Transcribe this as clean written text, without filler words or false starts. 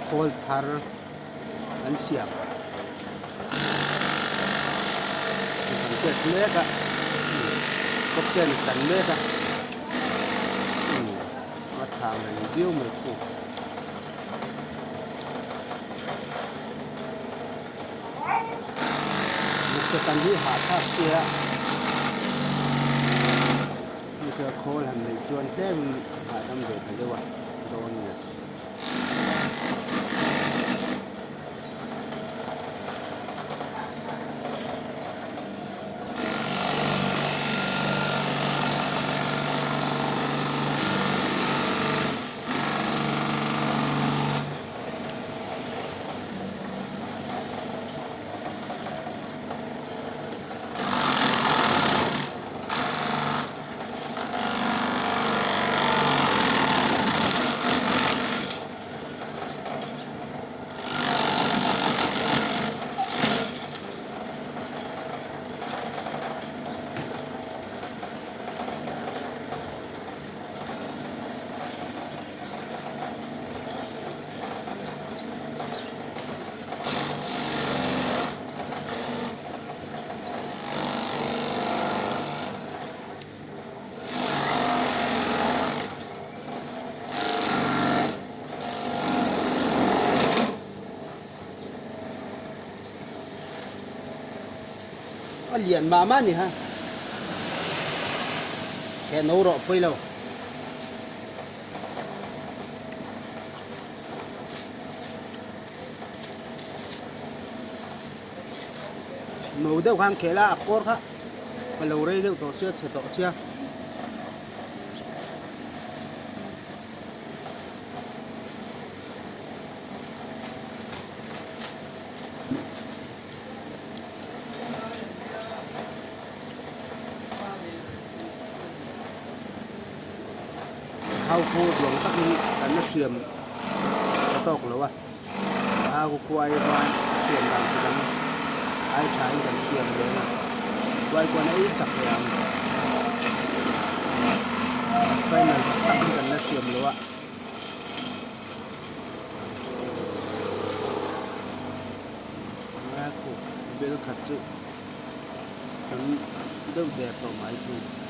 khawl thar an siam kan test mek a kawpten a tan mek a a tha ngan viau mai khu. Vawksa tan hi hahthlak sia hei khawl han neih chuan tlem hahdam ve ta deuh a dawn a ni. A lian mah mah a ni ha. He no rawh pawi lo. No deuh khan khel a a kawr kha a lo rei deuh tawh sia chhe tawh sia. Hau khu duang takin kan la siam ta tawk lo a hau khu ai chuan siam dan chi dang ai tha in kan siam ve a chuai kuan a ei chak hle ang final tak takin kan la siam lo a. Bel khat chu kan deuh der tawh mai thung.